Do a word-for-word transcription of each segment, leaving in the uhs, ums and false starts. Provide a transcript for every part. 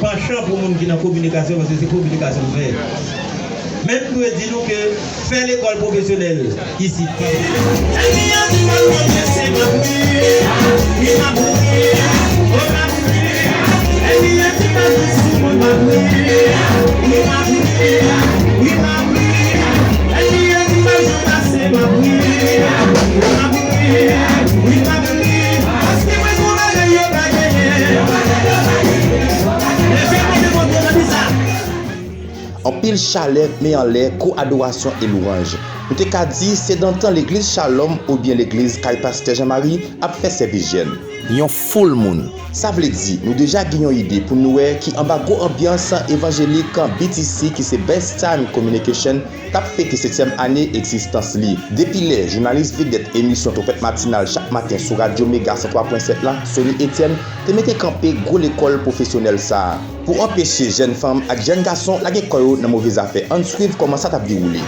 Panchan pou moun ki nan kominikasyon, paske se kominikasyon m fè. Men m dwe di nou ke fè lekòl pwofesyonèl isit. Anpil chalè, men anlè, gwo adorasyon e lwanj. Nou te ka di se nan tan legliz Shalom oubyen legliz kay pastè Jean Marie ap fè sèvis jèn. Yon foul moun. Sa vle di, nou deja gen yon ide pou nou wè ki anba gwo anbyans evanjelik B T C ki se Best Time Communication t ap fete setyèm ane egzistans li. Depi lè jounalis vedèt emisyon Twonpèt Matinal chak maten sou Radyo Mega san twa pwen sèt la, Sony Etienne, te mete kanpe gwo lekòl pwofesyonèl sa a. Pou anpeche jèn fanm ak jèn gason lage kò yo nan move zafè, ann swiv kòman sa t ap dewoule.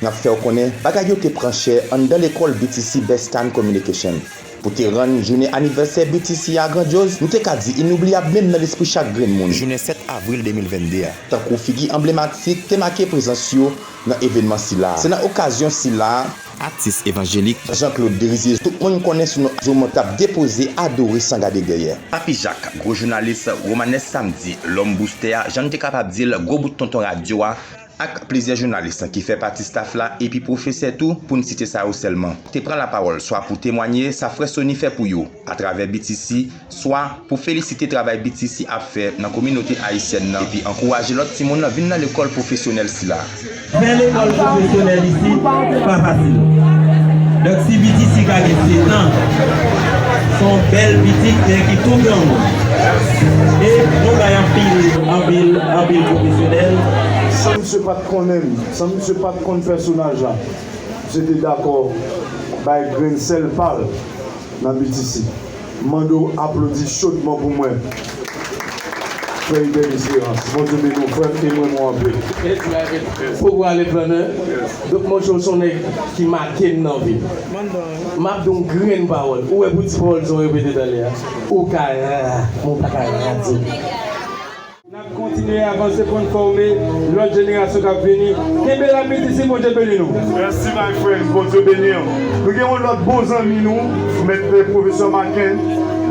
N ap fè w konnen, bagay yo te pran chè anndan lekòl B T C Best Time Communication. Pou te rann jounen anivèsè B T C a grandyoz, nou te ka di inoubliyab menm nan lespri chak grenn moun. Jounen sèt avril de mil venn de a. Tankou figi anblematik te make prezans yo nan evènman sila a. Se nan okazyon sila a, atis evanjelik Jean Claude Derizier, tout moun konnen sou non Jomo, t ap depoze adore san gade dèyè. Papi Jak, gwo jounalis, Romanes Samdi, lòm boustè a, jan n te kapab di l, gwo bout tonton radyo a, ak plizyè jounalis ki fè pati staf la epi pwofesè tou, pou n site sa yo sèlman, te pran lapawòl swa pou temwanye sa frè Sony fè pou yo atravè B T C, swa pou felisite travay B T C ap fè nan kominote ayisyèn nan epi ankouraje lòt timoun vin nan lekòl pwofesyonèl sila. Fè lekòl pwofesyonèl isit pa fasil. Donk, si B T C ka gen sèt an, se yon bèl pitit, men ki tou granmoun. E nou bay anpil, anpil, anpil pwofesyonèl. San misye pa t konnen m, san misye pa t konn pèsonaj la, misye te dakò bay grenn sèl pa l nan B T C. M mande w aplodi chodman pou mwen. Frè Ibèl Esperans, Bondye beni w, frè m, e m renmen w anpil. Poko ale plannè. Donk, Moncho se yon nèg ki make m nan vi m. M ap di w yon grenn pawòl. Ou wè pou ti pawòl sa w repete talè a? Ou ka ra, men w pa ka ra di. N ap kontinye avanse pou n fòme lòt jenerasyon k ap vini. Kenbe la, B T C, Bondye beni nou. Mèsi, my friend. Bondye beni w. Nou gen yon lòt bon zanmi nou, mèt, pwofesè Maken.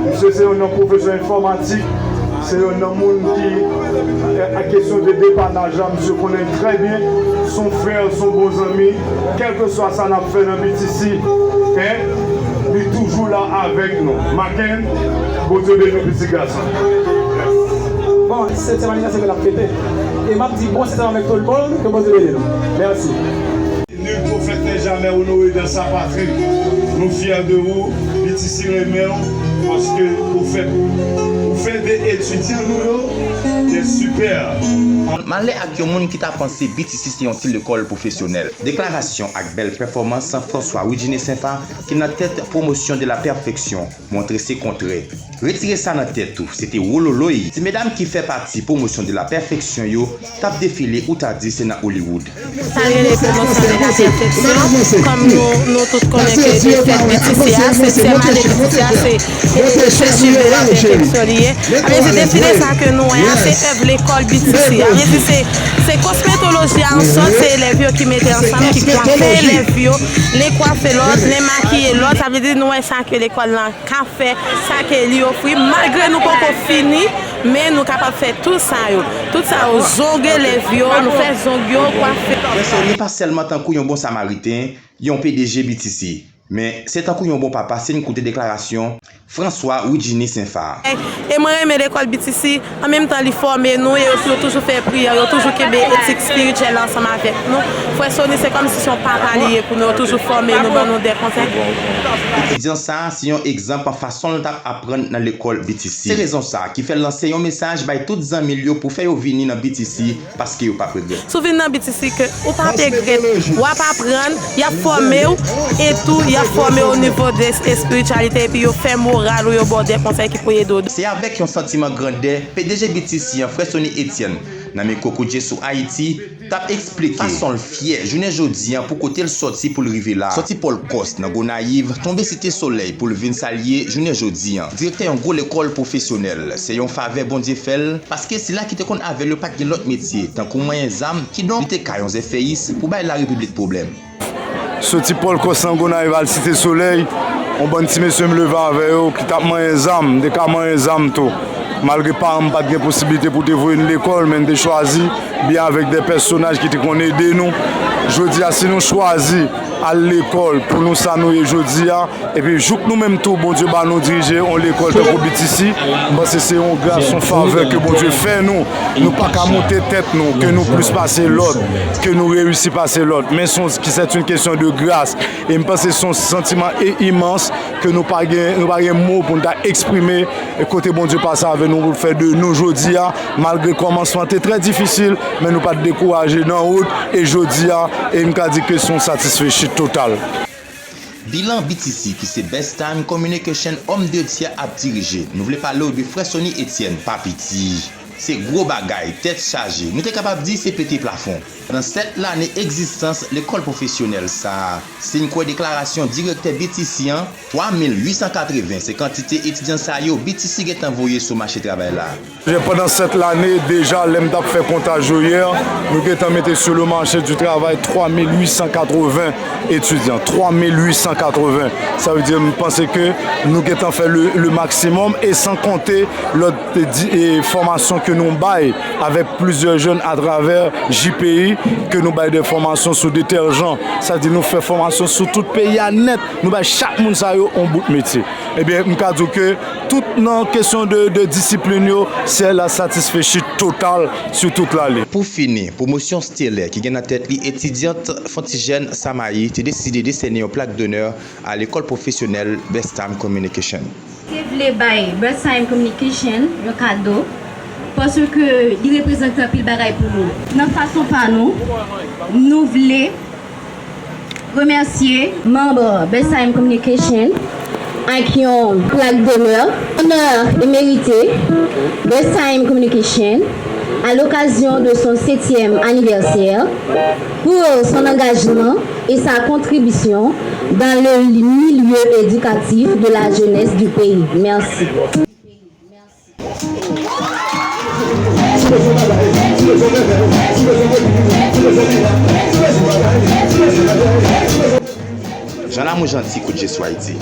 Misye se yon nan pwofesè enfòmatik. Se yon nan moun ki, eh, a kesyon de depanaj la, misye konnen l trè byen. Se yon frè, se yon bon zanmi. Kèlkeswa sa n ap fè nan B T C, en, li toujou la avèk nou. Maken, Bondye beni w, pitit gason. Bon, setyèm anivèsè ke l ap fete. E m ap di bon setyèm avèk tout moun, ke Bondye beni nou. Mèsi. Nul prophète n'est jamais honoré dans sa patrie. Nou fyè de ou, B T C renmen w, paske ou fè, ou fè de etidyan nou yo de sipè. M ale ak yon moun ki ta panse B T C se yon ti lekòl pwofesyonèl. Deklarasyon ak bèl pèfòmans François Widjine Sympa ki nan tèt Promotion de la Perfection montre se kontrè. Retire sa nan tèt ou, se te wololoy. Ti medam ki fè pati Promotion de la Perfection yo t ap defile ou ta di se nan Hollywood. Sa rele Promotion de la Perfection, kòm nou, nou tout konnen ke fèt B T C a, setyèm ane B T C a, se, se, se sou la pèfeksyon li ye. Sa vle di defile sa ke nou wè a, se èv lekòl B T C. Sa vle di se, se kosmetoloji a an sòt, se elèv yo ki mete ansanm, ki kwafe elèv yo, len kwafe lòt, len makiye lòt. Sa vle di nou wè sa ke lekòl lan ka fè, sa ke li ofri, malgre nou poko fini, men nou kapab fè tout sa yo. Tout sa yo, zonge elèv yo, nou fè zong yo, kwafe. Frè Sony pa sèlman tankou yon bon samariten, yon P D G B T C. Men, se tankou yon bon papa si n koute deklarasyon François Widjini Senfa. E mwen renmen lekòl B T C, an menm tan li fòme nou e yo, yo toujou fè priyè, yo toujou kenbe etik espirityèl ansanm avèk nou. Frè Sony se kòmsi se yon papa li ye pou nou, yo toujou fòme nou, ban nou de konsèy. Etidyan sa a se yon egzanp fason l t ap aprann nan lekòl B T C. Se rezon sa a ki fè l lanse yon mesaj bay tout zanmi l yo pou fè yo vini nan B T C paske yo p ap regrèt. Si w vin nan B T C ke ou p ap regrèt, w ap aprann, y ap fòme w, e tou y ap fòme w o nivo de espirityalite epi yo fè moral ou, yo ba w de konsèy ki pou ede w. Se avèk yon santiman grandè P D G B T C an, Frè Sony Etienne, nan mikwo Kout Je Sou Ayiti, t ap eksplike fason l fyè jounen jodi an pou kote l sòti pou l rive la. Sòti Pòlkòs nan Gonayiv, tonbe Site Solèy pou l vin sa l ye jounen jodi an, direktè yon gwo lekòl pwofesyonèl. Se yon favè Bondye fè l, paske sila ki te konn avè l yo pa t gen lòt metye tankou manyen zam, kidonk li te ka yon zèfèyis pou bay Larepiblik pwoblèm. Soti Pòlkòs nan Gonayiv al Site Solèy, yon bann ti mesye m leve avè yo ki t ap manyen zam, m te ka manyen zam tou. Malgre paran m pa t gen posiblite pou te voye n lekòl, men n te chwazi, byen avèk de pèsonaj ki te konn ede nou. Jodi a, si nou chwazi al lekòl pou nou sa nou ye jodi a, epi jouk nou menm tou, Bondye ba nou dirije yon lekòl tankou B T C, m panse se yon gras, yon favè ke Bondye fè nou. Nou pa ka monte tèt nou, ke nou plis pase lòt, ke nou reyisi pase lòt. Men se yon, c'est une question de grâce. E m panse se yon santiman e imans ke nou pa gen, nou pa gen mo pou n ta eksprime e kote Bondye pase avè nou pou l fè de nou jodi a, malgre kòmansman te trè difisil, men nou pa t dekouraje nan wout, e jodi a, e m ka di ke se yon satisfechit total. Bilan B T C ki se Best Time Communication Homme de Dieu ap dirije. Nou vle pale w de Frè Sony Etienne, pa piti. Se gwo bagay, tèt chaje. Nou te kapab di se pete plafon. Pandan sèt lane egzistans lekòl pwofesyonèl sa a, si n kwè deklarasyon direktè B T C an, twa mil uit san katreven se kantite etidyan sa yo B T C gentan voye sou mache travay la. Pandan sèt lane, deja, lè m t ap fè kontaj yo yè, nou gentan mete sou le mache di travay twa mil uit san katreven etidyan. Twa mil uit san katreven. Sa vle di, m panse ke nou gentan fè le, le maksimòm, e san konte lòt di, e, fòmasyon ke nou bay avèk plizyè jèn atravè J P I, ke nou bay de fòmasyon sou detèjan. Sa vle di nou fè fòmasyon sou tout peyi a nèt. Nou bay chak moun sa yo yon bout metye. Ebyen, m ka di w ke tout nan kesyon de, de disiplin yo, se la satisfechit total sou tout lane. Pou fini, pwomosyon Stelè ki gen nan tèt li etidyant Fontijèn Samayi te deside desène yon plak donè a lekòl pwofesyonèl Best Time Communication. Te vle bay Best Time Communication yon kado paske li reprezante anpil bagay pou nou. Nan fason pa nou, nou vle remèsye manm Best Time Communication ak yon plak donè, honneur et mérité Best Time Communication à l'occasion de son septième anniversaire pour son engagement et sa contribution dans le milieu éducatif de la jeunesse du pays. Merci. Jan Lanmou Janti, Kout Je Sou Ayiti.